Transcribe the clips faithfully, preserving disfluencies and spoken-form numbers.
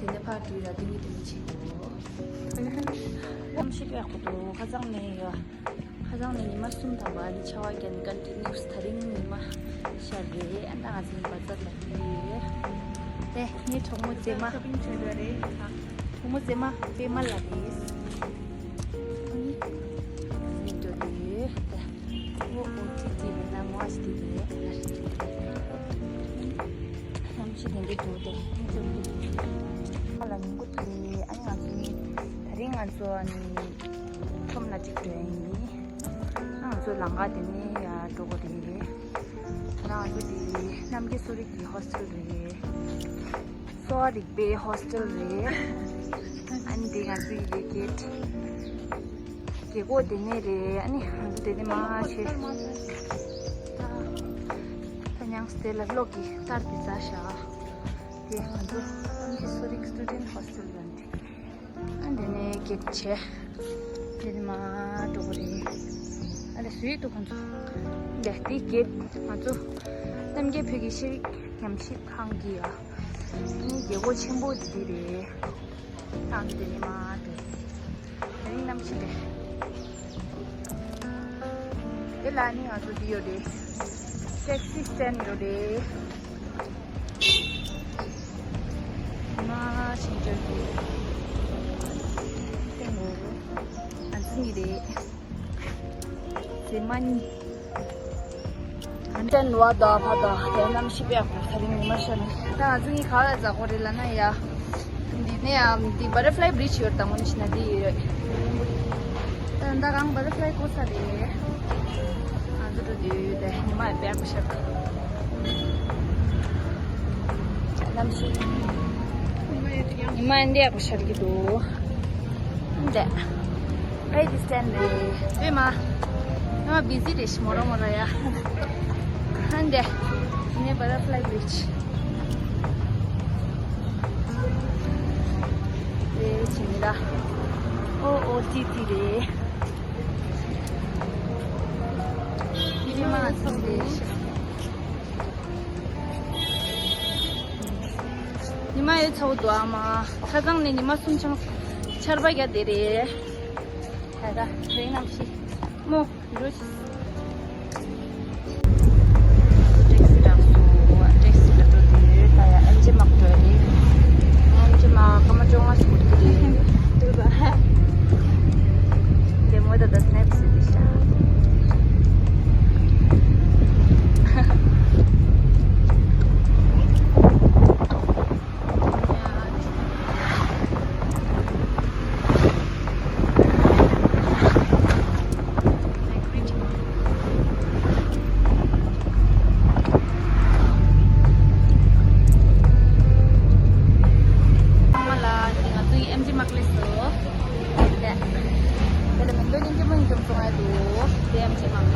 དེ་ནས་ཕར་འགྲོ་ཡ་ལ་དེ་མི་དེ་མི་བྱེད་དགོས། གནམ་གཤིས་དཔེ་ཡག་པོ་འདུག་ཁ་སང་ནས་ཡ། ཁ་སང་ནས་ཉི་མ་གསུམ་ཐམ་པ་ནི་ཆར་པ་བརྒྱབ་ནས་ཀོན་ཊི་ནིའུ་སི་དེ་རིང་ཉི་མ་ཤར་རེད། ཨ་ནི་ང་ཚོ་བ་ཛར་ལ་འགྲོ་ཡོད། དེ་ངའི་གྲོགས་མོ་མཛེས་མ། ཤོ་པིང་བྱེད་འགྲོ་རེད། གྲོགས་མོ་མཛེས་མ་པད་མ་ལགས་རེད། ཨ་ནི་འགྲོ་གི་ཡོད་དེ། ཨོ་ཨོ་ཏི་ཏི་རེད་ན་མོ་ཨ་ཤི་ཏི་རེད། གནམ་གཤིས་དེ་འདྲ་འདུག་སྟེ། ཨ་ལ་ཉིན་གུང་དེ་ཨ་ནི་ང་ཚོ་ནི་དེ་རིང་ང་ཚོ་ཨ་ནི་ཁྲོམ་ལ་གཅིག་འགྲོ་ཡིན། ཨ་ང་ཚོ་ལམ་ཁ་དེ་ནས་ཡར་འགྲོ་དགོས་རེད། ང་ཚོ་དེ་རྣམ་རྒྱལ་གསོ་རིག་གི་ཧོ་སི་ཊེལ་རེད། གསོ་བ་རིག་པའི་ཧོ་སི་ཊེལ་རེད། ཨ་ནི་དེ་ང་ཚོའི་ཡི་གེ་རྒྱལ་སྒོ་དེ་ནས་རེད། ཨ་ནི་ང་ཚོ་དེ་ནས་མར་ཆས། ད་ཉང་སྟེ་ལ་གློག་གི་སྟར་དེ་འཛར་ཤག་དེ་ང་ཚོ་ཨ་ནི་གསོ་རིག་སི་ཊུ་ཌེན་ཊི་ཧོ་སི་ཊེལ་ལ་འདི། ཨ་འདི་ནས་གེ་ཊི་བྱས། འདི་ནས་མར་འགྲོ་གི་རེད། ཨ་ལས་སུ་ཡིས་འདུག་ཁོང་ཚོ། འདི་འདི་གེ་ཊི་ང་ཚོ་རྣམ་རྒྱལ་བོད་ཀྱི་ཤེས་རིག་ཉམས་ཞིབ་ཁང་གི་ཨ་ནི་རྒྱལ་སྒོ་ཆེན་པོ་འདི་འདི་རེད། ཨ་འདི་ནས་མར་འགྲོ། དེ་རིང་གནམ་གཤིས་རེད། དེ་ལ་ནི་ང་ཚོ་འདི་ཡོད་རེད། ཊེག་སི་སི་ཊེན་ཌི་ཡོད་རེད། མ་ཤིང་ཅོར་གྱི་སྟེང་འོ་ང་ཚོ་གཉིས་རེད། ཟེ་མ་གཉིས། ཏན་བ་དང་ཕ་དང་དེ་གནམ་གཤིས་དཔེ་ཡག་པོ། ད་རིང་ཉི་མ་ཤར་ནས། ད་ང་ཚོ་གཉིས་ག་ལ་འཛེག་གོ་རེད་ལབ་ན་ཡ། འདི་ནས་ཡ་འདི་བ་ཊར་ཕ་ལའི་བི་རི་ཇི་ཡོད་དང་མོ་ནི་ཤི་ན་འདི་ཡོད། ད་ད་གང་བ་ཊར་ཕ་ལའི་བསྐོར་ས་རེད། ང་ཚོ་འགྲོ་དུས་དེ་ཉི་མ་ཡང་དཔེ་ཡག་པོ་ཤར། གནམ་གཤིས། ཉི་མ་ཡང་འདི་ཡག་པོ་ཤར་གྱི་འདུག་འདི། ཨེ་འདི་སི་ཊེན་ཌི་རེད། དཔེ་མ། ཉི་མ་བི་ཟི་རེད་ཤི་མོ་རོ་མོ་རོ་ཡ། ཨ་འདི། ངའི་བ་ཊར་ཕ་ལའི་བི་རི་ཇི། རེད་ཅི་མི་ལ། ཨོ་ཨོ་ཏི་ཏི་རེད། ཉི་མ་ཚོགས་རེད་ཤི། ཉི་མ་ཡོད་ཚོགས་འདུག་ཨ་མ། ཁ་སང་ནས་ཉི་མ་གསུམ་ཆང་ཆར་པ་བརྒྱབ་བསྡད་རེད། ད་ད་རེད་གནམ་གཤིས་མོ་འགྲོ་ཤི། ཊེག་སི་རག་སོང་། ཊེག་སི་ལ་འགྲོ་དུས་ད་ཡ་ཨེམ་ཆི་མག་འགྲོ་རེད། ཨེམ་ཆི་མག་སྐར་མ་བཅོ་ལྔ་སྐོར་གྱི་རེད། དེ་མོ་ད་ད་སི་ནེབ་སི་དེ་ཤ། ཚང་མ་ལ་ང་ཚོའི་ཨེམ་ཆི་མག་སླེབས་སོང་། དེ་ལ་མི་འདོད་ཉིན་གྱི་མིང་ཅུང་སོང་ཡ་འདུག་དེ་ཨེམ་ཆི་མག་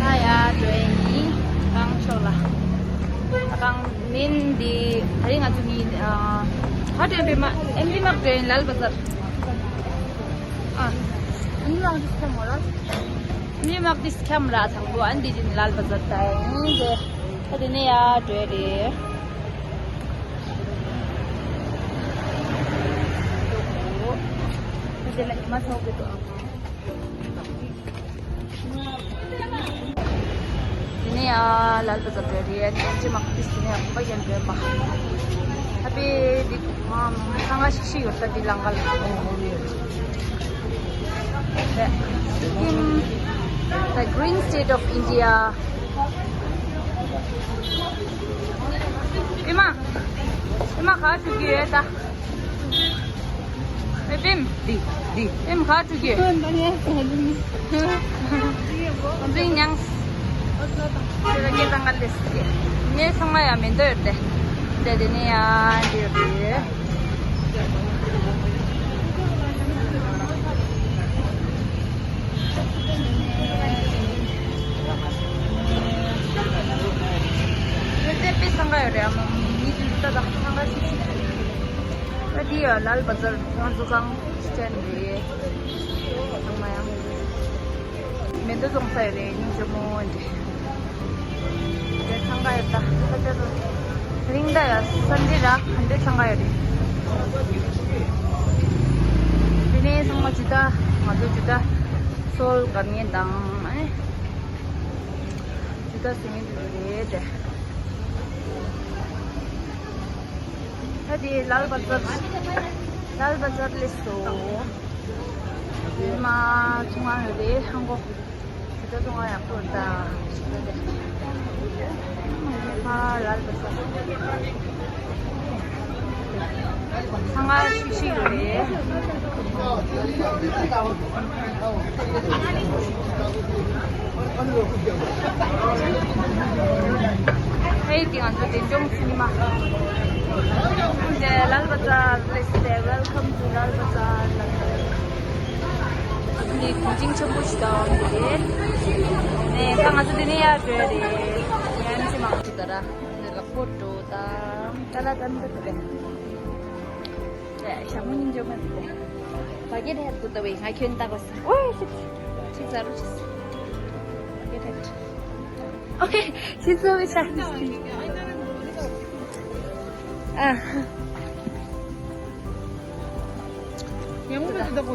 ད་ཡ་འགྲོ་ཡ་ཡིན། གང་ཤོག་ལ། གང་མིན་འདི་ད་རིང་ང་ཚོ་གཉིས་ཨ། ཧ་ཏན་པའི་མ་ཨེམ་ཆི་མག་འགྲོ་ཡིན་ལལ་བ་ཟར། ཨ། ཨེམ་ཆི་མག་འདི་སྐྱ་མོ་ར། ཨེམ་ཆི་མག་འདི་སྐྱ་མོ་ར་ཚང་པོ་ཨ་འདི་ཅིན་ལལ་བ་ཟར་ད་ཡིན་ཏེ། ད་དེ་ནས་ཡར་འགྲོ་ཡ་རེད། དེ་ལ་ཉི་མ་ཚོགས་ཀྱི་འདུག་དེ་ནས་ཡར་ལལ་བ་ཟར་འགྲོ་ཡ་རེད། ཨེམ་ཆི་མག་དེ་ནས་ཡར་གོམ་པ་རྒྱག་འགྲོ་ཡ་མ། ཨ་ཕའི་འདི་ཚང་ང་ཤིག་ཤིག་ཡོད་ས་འདི་ལང་ཀ་ལ། The Green State of India. ཨེ་མ། ཨེ་མ་ག་ཐུག་གི་ཡོད་ད། ཨེ་བིམ། འདི་འདི་ཨེམ་ག་ཐུག་གི་ཡོད། འདི་ཉང་། ཁྱེད་རང་སྐད་བཏང་ག་ལེ་སི་ཀེ། ངས་ཚང་མ་ཡང་མེ་མདོ་ཡོད་དེ། དེ་དེ་ནས་ཡང་འདི་ཡོད་དེ། ཡོད་དེ་དཔེ་འཚང་ཁ་ཡོད་རེད། ཨ་མ་མི་དུས་ད་ད་འཚང་ཁ་ཤིག་ཤིག་ད་འདི་ཡང་ལལ་བ་ཟར་ང་ཚོ་གང་སི་ཊེན་རེད། ཚང་མ་ཡང་མེ་མདོ་བཙོང་ས་ཡོད་རེད། སྙིང་རྗེ་མོ་འདི། དེ་འཚང་ཁ་ཡོད་ད་ཁ་ཆེ་རུ། རིང་ད་ཡ་སན་ཌེ་ར་ག་འདྲ་འཚང་ག་ཡོད་རེད། དེ་ནས་ཚང་མ་ཇུ་ཏ། ང་ཚོ་ཇུ་ཏ་སོལ་གར་ངེས་དང་ཨེ། ཇུ་ཏ་ཟེར་མཁན་དེ་རེད་དེ། ད་དེ་ལལ་བ་ཛར། ལལ་བ་ཛར་སླེབས་སོང་། དེ་མ་ཚོང་ཁང་རེད་ཧང་གོ། ཇུ་ཏ་ཚོང་ཁང་ཡག་པོ་རེད་ད། ཨ་ལལ་བ་ཛར། ཚང་མ་ཤིག་ཤིག་ཡོད་རེད། ཧེ་དེ་ང་ཚོ་བདེ་སྐྱོང་སིནི་མ། འདི་ལལ་བ་ཛར་སླེབས་ཏེ། Welcome to Lal Bazaar། འདི་གོང་ཅིང་ཆེན་པོ་ཞིག་དང་འདི་རེད། ནས་ད་ང་ཚོ་འདི་ནས་ཡར་འགྲོ་ཡ་རེད། ཡང་ཅི་མང་ཅིག་ད་ར། འདི་ལ་ཕོ་ཊོ་དང་ཏ་ལ་ཏན་ཏ་ཏ། ཞྭ་མོ་གཉིས་འཇོག་མ་ཐུབ་པས། བ་གེ་ཐད་དུ་ལྟ་བའི་ང་ཁྱོད་ལྟ་གོ་ས། ཨོའི་ཤིད། ཁྱེད་ཚ་རུ་ཆིས། བ་གེ་ཐད། ཨོ་ཁེ། ཁྱེད་ཚོ་བའི་ཆ། ཨ། ཡང་མོ་དེ་ལྟ་གོ།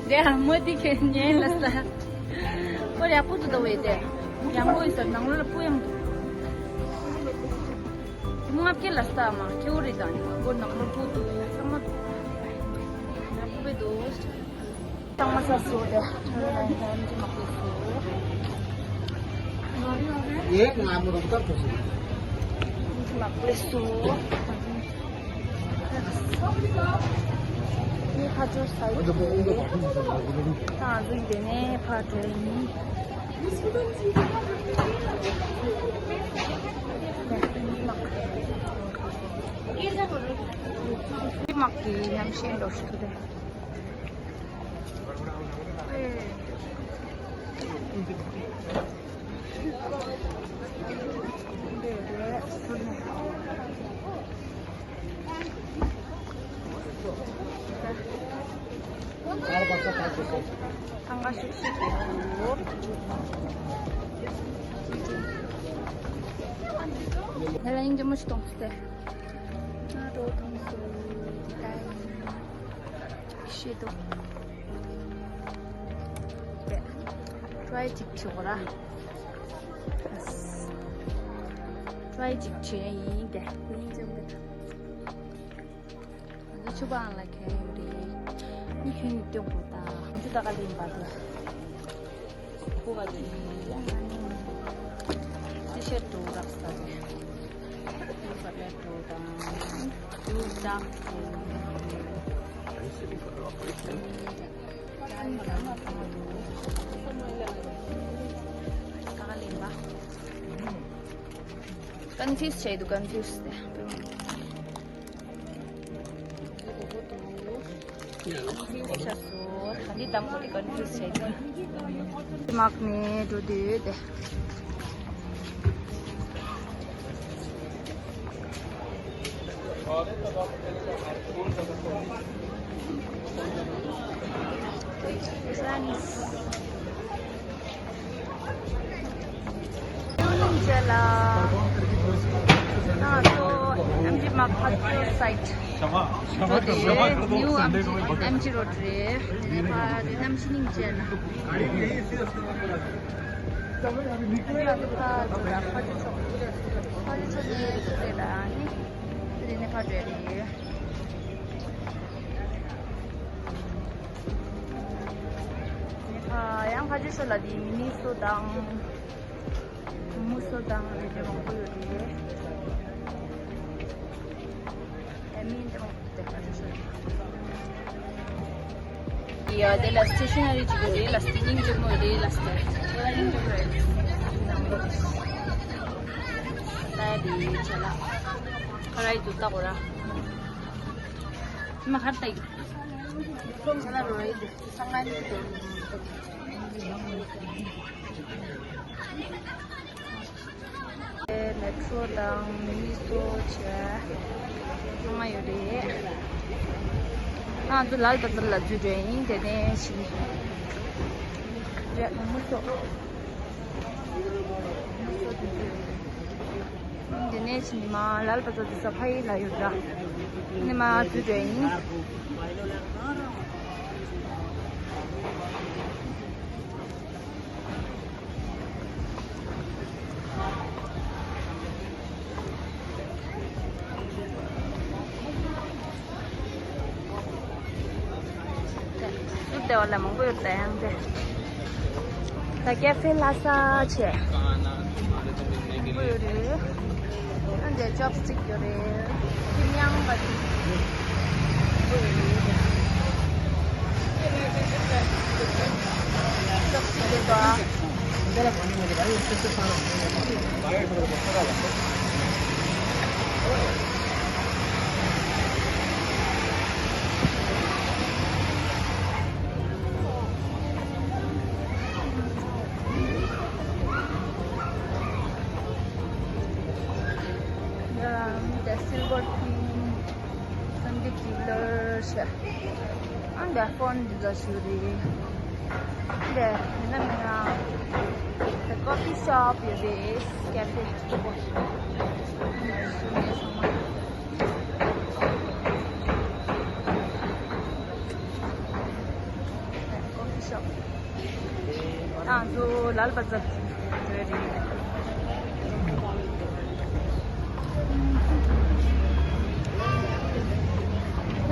དེ་ཨ་མོ་དེ་ཁྱེད་ཉན་ལ་ས། ཁོ་ཡག་པོ་དུ་ལྟ་བས་དེ། ཡང་མོ་ཡི་ས་ནང་ལོ་ལ་སྤུ་ཡང་འདུག་ང་བསྐྱལ་ལ་ལྟ་མ་ཁྱེའུ་རེ་དང་ནི་མང་པོ་ནང་ལོ་སྤུ་འདུག་ཚང་མ་འདུག་ཡག་པོ་དུ། ཚང་མ་ས་སོ་དེ་ཁྲོན་ལ་ཡང་འདི་མ་ཁུལ་སོ། ཡེ་ང་མོ་རོགས་ཏར་ཐོག་སོ། འདི་མ་ཁུལ་སོ། ངས་ཁ་ཅོ་ས་ཡི་ད་འཛུགས་དེ་ནས་ཕར་འགྲོ་ཡིན། དམག་གི་ཉམས་ཞན་འགྲོ་ཤི་ཐུབ་ད་ང་ཤུགས་ཤིག་གི་ཧ་ལ་ཡིན་གྱི་མོ་ཞིག་གཏོང་སྟེ། ང་རོ་ཐུང་སུ་ད་ཡིན་ཤེས་འདུག་ཊ་རའི་ཅིག་བྱེད་དགོས་ར། ཊ་རའི་ཅིག་བྱེད་ཡ་ཡིན་ཏེ། ཡིན་ཅམ་ཏེ། ང་ཚོ་ཆུ་བང་ལ་ཁྱོན་ཡོད་རེད། ནི་ཁྱོན་ཡོད་སྟོན་པོ་དང་། ང་ཚོ་ད་ག་ལེན་པ་དེ། ཁོ་ག་ལེན་ཡ་ང་ནི། ཏི་ཤར་ཊི་རག་ས་རེད། ཏི་ཤར་ཊི་དང་། ཡུ་ཏང་ཏི། ད་ག་ལེན་པ། ཀོན་ཕིའུ་སི་བྱས་འདུག་ཀོན་ཕིའུ་སི་དེ། ཀོན་ཕིའུ་སི་ཆགས་སོང་། ད་འདི་དང་པོ་དེ་ཀོན་ཕིའུ་སི་བྱས་འདུག་དམག་ནས་འགྲོ་དུས་དེ། ཉིན་བྱས་ལ། ང་ཚོ་ཨེམ་ཇི་མ་ཕ་ཚོ་སའིཊ་འགྲོ་དེ་ནིའུ་ཨེམ་ཇི་ཨེམ་ཇི་རོཌ་རེད། ཕ་དེ་གནམ་གཤིས་ཉིན་བྱས་ལ། ཨ་ནི་ང་ཚོ་ཕ་ཚོ་ཕ་ཚོ་ཕ་ཚོ་ཕ་ཚོ་ནས་ཚོ་རེད་ལ་ཨ་ནི་དེ་ནས་ཕ་འགྲོ་ཡ་རེད། ནེ་ཕ་ཡང་ཕ་ཇེ་ཤོ་ལ་དེ་མི་ནི་སོ་དང་། མུ་སོ་དང་རེ་རེ་མང་པོ་ཡོད་རེད། ཨ་མི་འདི་མང་པོ་དེ་ཕ་ཇེ་ཤོ་རེད། ཡ་དེ་ལ་སི་ཊེ་ཤ་ན་རི་ཅིག་ཡོད་རེད་ལ། སི་ཊེ་ཤ་ན་རི་ཅིག་ཡོད་རེད་ལ། སི་ཊེ་ཤ་ན་རི་ཅིག་ཡོད་རེད། ད་ཡ་དེ་ཆ་ལ་ཁ་ར་ཡི་དུ་ལྟ་གོ་ར། མ་ཁར་ལྟ་ཡི། མེ་ཊྲོ་དང་མི་ནི་སོ་བྱས་ཚང་མ་ཡོད་རེད། ང་ཚོ་ལལ་བ་ཛར་ལ་འཛུལ་འགྲོ་ཡིན། དེ་ནས་ཤི་རེད། མུ་སོ། མུ་སོ་དེ་འདྲ་ཡོད་རེད། དེ་ནས་ཕྱིན་ནི་མ་ལལ་བ་ཛར་དེ་ས་ཕ་ཡི་ལ་ཡོད་ད། ནི་མ་དུས་འདྲ་ཡིན། ཟུར་དེ་བ་ལ་མང་པོ་ཡོད་ད་ཡང་དེ། ད་ཀེ་ཧྥེ་ལྷ་ས་བྱས། མང་པོ་ཡོད་རེད། ཨ་འདྲ་ཅོབ་སི་ཊིག་ཡོད་རེད། ཁྱིམ་ཡང་པ་དེ། མང་པོ་ཡོད་རེད། ཅོབ་སི་ཊིག་དེ་དོ། The silver king, Sunday jeweler. ཨང་ད་ཕོན་འདི་ལ་ཞུ་རེད། འདི་ཡིན་ན་མིན་ན། The coffee shop ཡོད་རེད། ཀེ་ཧྥེ། Coffee shop. ད་ང་ཚོ་ལལ་བ་ཛར་འགྲོ་ཡ་རེད།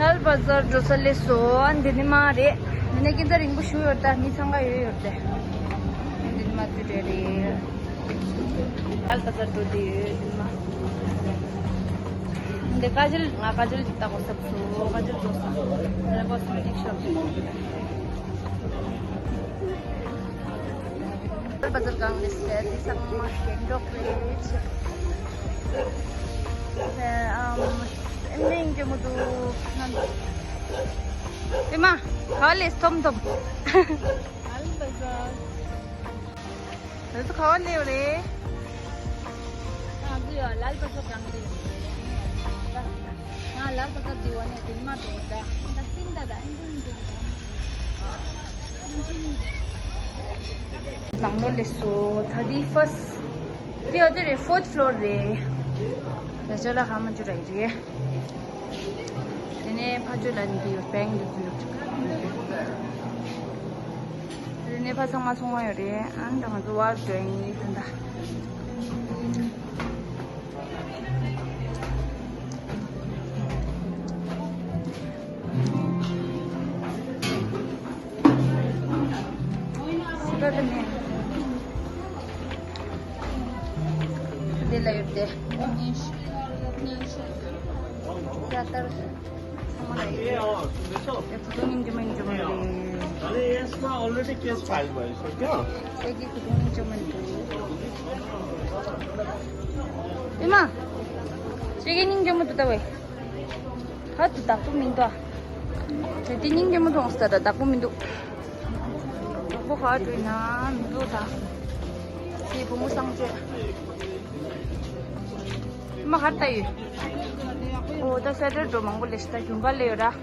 ལལ་བ་ཛར་འགྲོ་ས་སླེབས་སོང་། ཨ་འདི་ནི་མ་རེད། འདི་ནས་སྐྱིད་ཚ་རིང་པོ་ཞུ་ཡོད་ད། མི་འཚང་ཁ་ཡོད་ཡོད་དེ། འདི་ནི་མ་དུས་འདྲ་རེད། ལལ་བ་ཛར་འགྲོ་དུས་འདི་ནི་མ། འདི་ཀ་ཇལ། ང་ཀ་ཇལ་ཅིག་བཏགས་པ་སོབ་སོ། ཀ་ཇལ་བཟོ་ས། ལ་ཀོ་སི་མེ་ཊིག་ཤོབ་ཅིག་ལལ་བ་ཛར་སྒང་ལས་ཟེར་དེ་ཚང་མ་གྱེན་འགྲོ་གི་རེད། ཨམ། ཨེམ་ནི་ཡིན་གྱི་མི་འདུག་ཨེ་མ། ག་ལས་ཐོམ་ཐོམ། ལལ་བ་ཛར། ང་ཚོ་ག་བ་སླེབས་རེད། ང་ཚོ་ཡང་ལལ་བ་ཛར་སྒང་སླེབས་རེད། ང་ལལ་བ་ཛར་འདི་བ་ནས་དེ་མ་འགྲོ་ད། ད་སིན་ད་ད་ཨིན་ཏུན་ཏུན། ནང་ལོགས་སླེབས་སོང་། ད་འདི་ཕར་སི་ཊི། འདི་ཨ་ཅེ་རེད། ཕོར་ཐི་ཕློར་རེད། ད་ཅོ་ལགས་ཧ་མ་ཅོ་ར་ཡི་རེད། དེ་ནས་ཕ་ཇོ་ལ་འདི་ཡོད། བེང་འདི་ཚོ་ཡོད། དེ་ནས་ཕ་ཚང་མ་ཚོང་ཁང་ཡོད་རེད། ཨ་ནི་ད་ང་ཚོ་ཝར་འགྲོ་ཡིན་ད་ད། འདི་ལ་ཡོད་དེ། ད་ལྟར་ཚང་མ་ལ་ཡོད་དེ། ད་ཕུ་ཏུ་ཉིན་རྒྱུ་མ་ཉིན་རྒྱུ་མ་རེད། अरे, ये इसमें already case file हुआ है, इसमें क्या? ཁྱེད་ཀྱི་ཕུ་ཏུ་ཉིན་རྒྱུ་མ་ཉིན་རྒྱུ་མ། ཨེ་མ། ཁྱེད་ཀྱི་ཉིན་རྒྱུ་མ་དུ་ད་བས། ད་དུ་བདག་པོ་མི་འདུག་དེ་དེ་སྙིང་རྗེ་མོ་མཐོང་སྟེ་ད་བདག་པོ་མི་འདུག་བདག་པོ་ག་བྲོས་ན་མི་འདུག་ད་དེ་བུ་མོ་སང་བྱས། མ་གར་ལྟ་ཡོད། ཨོ་ད་སེ་ཊར་ཌེ་མང་པོ་ལས་ཤི་ད་རྒྱུན་ག་ལས་ཡོད་ར།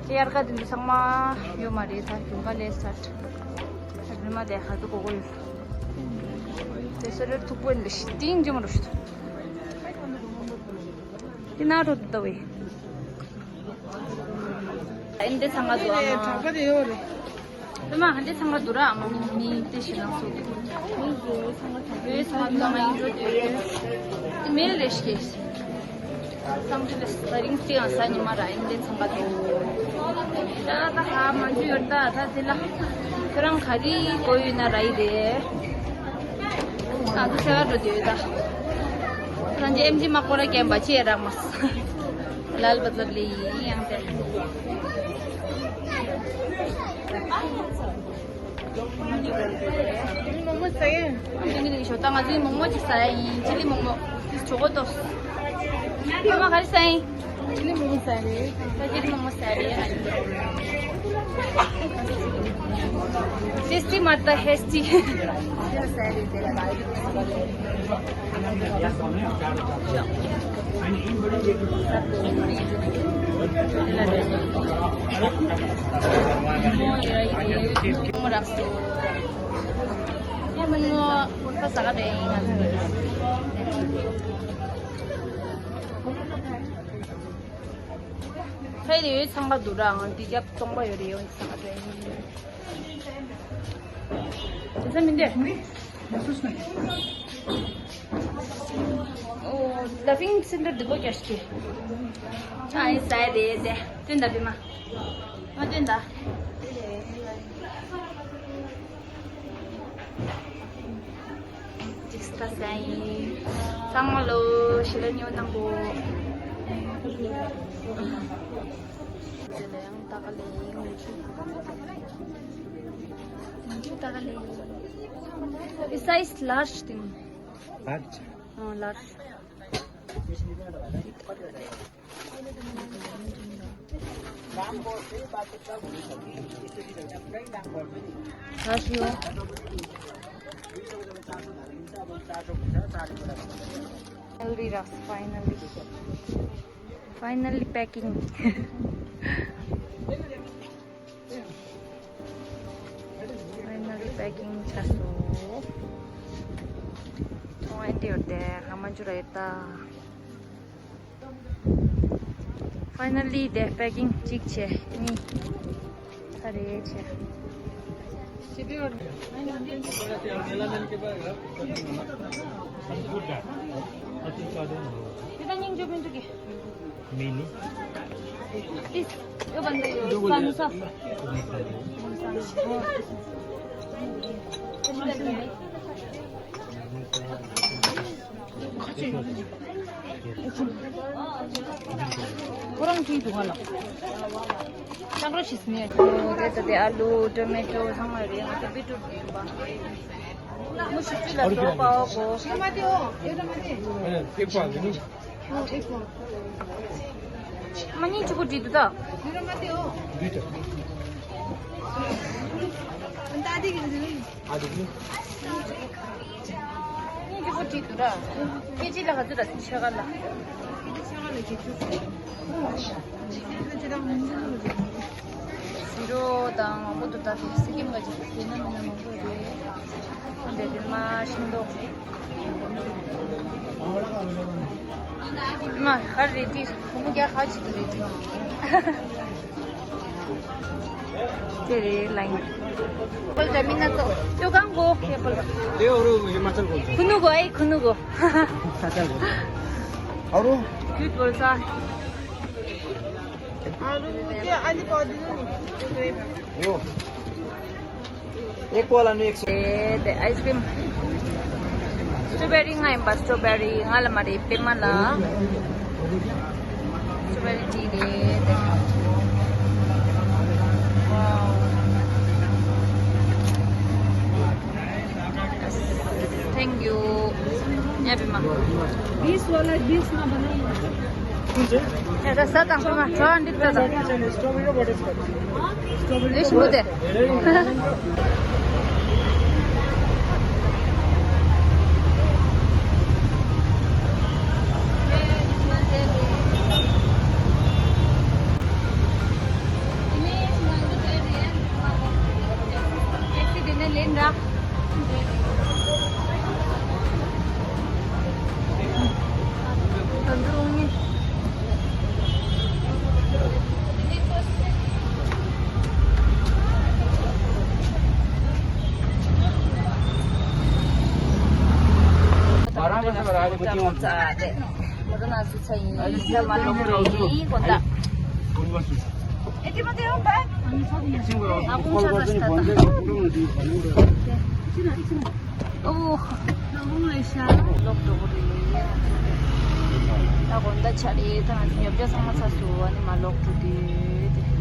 དེ་དབྱར་ཁ་དེ་ཚོ་ཚང་མ་ཡོད་མ་རེད། ད་རྒྱུན་ག་ལས་སེ་ཊར་ཌེ་མ་དེ་ག་ཚོད་གོ་གོ་ཡོད། དེ་སེ་ཊར་ཌེ་མཐུག་པོ་ཡིན་ལས་ཤི་སྙིང་རྗེ་མོ་རུ་ཤི་ད། དེ་ན་རོ་ད་བས། ཨིན་དེ་ཚང་ག་འདུག་ཨ་མ། དྲག་པ་རེད་ཡོད་རེད། ཨ་མ་ཧན་དེ་ཚང་ག་འདུག་ར་ཨ་མ། མི་མི་དེ་ཞིག་ལ་སོ། མི་ཚང་ག་ཚང་ག་ཚང་ག་ཡིན་འགྲོ་དེ། དེ་མེད་ལས་ཤིག་བསམ་ཚུལ་ལས་ད་རིང་སྤྲི་ཡང་ས་ཉི་མ་ར་ཨིན་དེ་ཚང་ག་འདུག་ད་ད་ཧ་མ་འཇུ་ཡོད་ད་ད་དེ་ལ་ཁྱོད་རང་ག་རེ་གོ་ཡོད་ན་ར་ཡི་རེད། ང་ཚོ་ཆེ་བ་འགྲོ་དུས་ད། ང་ཚོ་ཨེམ་ཆི་མ་ཀོ་ར་རྒན་པ་ཅི་ཡ་རག་མ་སོང་། ལལ་བ་ཛར་ལི་ཡི་ཡང་དེ། མོག་མོག་ཟ་ཡ། ཨ་ནི་ནི་ཞོ་ད་ང་ཚོའི་མོག་མོག་ཅིག་ཟ་ཡ་ཡིན། ཅི་ལི་མོག་མོག་དེ་ཆོག་གོ་ཏོ། ཨ་མ་ག་རེ་ཟ་ཡིན། ཅི་ལི་མོག་མོག་ཟ་རེད། ད་ཅི་ལི་མོག་མོག་ཟ་རེད། ཧེ་སི་ཏི་མ་ད་ཧེ་སི་ཏི། ཟ་རེད་དེ་ལ་ལ་ཡི། མོག་མོག་རག་སོང་། ཁ་ཟ་ག་རེ་ཡིན་ང་ཚོ། ཕ་ཡི་ཡོད་ཚང་མ་འདུག་ར། ང་འདི་རྒྱབ་སྟོང་པ་ཡོད་རེད། ཡོད་ཚང་མ་རེད། དེ་ཚོ་མི་འདུག་ཨོ། ལ་ཕིང་སེན་ཊར་འདི་པོ་རྒྱག་ཤི། ཨ་ཡིན་ས་ཡ་རེད་དེ། སྟོན་ད་བི་མ། མ་སྟོན་ད། ཅིག་སྟ་སའི། ཚང་མ་ལོ་ཞི་ལ་ཉོ་དང་པོ། དེ་ལ་ཡང་ཏག་ལེ། ང་ཚོ་ཏག་ལེ། ཨི་སའིཛ་ལརཇ་དེ། ལརཇ། ཨ་ལརཇ། Finally, finally, finally packing. Finally packing བྱས་སོང་། ཐོང་ཨེ་འདི་ཡོད་དེ་ང་མ་འཇུ་ར་ཡོད་ད། Finally དེ་packing གཅིག་བྱས་གཉིས། ད་རེད་བྱས། དེ་ད་སྙིང་རྗེ་མི་འདུག་གི། Mini. This, you want the samosa? ཁོ་རང་གིས་འདུག་ག་ལ། སྤྱང་རོགས་བྱེད་ཟིན་ནས། ཨོ་དེ་ད་དེ་ཨ་ལུ་ཊོ་མེ་ཊོ་ཚང་མ་རེད། ང་ཚོ་བི་ཊི་རུཊ་འདུག་པ། མུ་ཤི་ཅི་ལ་སོ་པའོ་གོ། ཨེ་ཕེ་ཕ་གི་ནི། མ་ཉིན་གཅིག་པོ་བྲིས་འདུག་ད། ཉིན་གཅིག་པོ་བྲིས་འདུག་ར། ཁྱེད་ཅི་ལ་ག་ཚོད་ད་ཆ་ག་ལ། ཟི་རོ་དང་མང་པོ་འདུག་ད། སི་ཀིམ་ག་ཅིག་དེ་ན་མི་ན་མང་པོ་རེད། འདི་དེ་མ་ཤིང་ཏོག་མ་ཧར་རེ་ཏི་བུ་མོ་རྒྱ་ཧ་ཅིག་རེ་ཏི། དེ་རེད་ལ་ཡིན། པལ་ཇ་མི་ན་ཙོ་ཅོ་གང་གོ་ཧེ་པལ། དེ་འོ་རུ་ཧི་མ་ཅལ་གོ། ཁུ་ནུ་གོ་ཨེ་ཁུ་ནུ་གོ། ས་ཅལ་གོ། ཨ་རུ། ཁྱུད་པོ་ས། ཨ་རུ་དེ་ཨ་ནི་པོ་དེ་ནི། ཡོ། एक वाला में एक सौ। ए, ते आइसक्रिम। स्ट्रॉबेरी ང་ཡིན་པ། स्ट्रॉबेरी ང་ལ་མ་རེད། པད་མ་ལ། strawberry tea རེད་དེ། wow. Thank you. ཡ་པད་མ། बीस वाला बीस ना बनाइए। कुन चाहिँ? ए, त सता, समा, छ अन्डित त। स्ट्रॉबेरी र बटरस्कॉच। स्ट्रॉबेरी र बटरस्कॉच। ཨོ། ལོག་འགྲོ་གི་རེད། ད་དགོང་ད་ཆ་རེད། ད་ང་ཚོ་ཉོ་ཆ་ཚང་མ་ཚར་སོང་། ཨ་ནི་མར་ལོག་འགྲོ་དུས་དེ།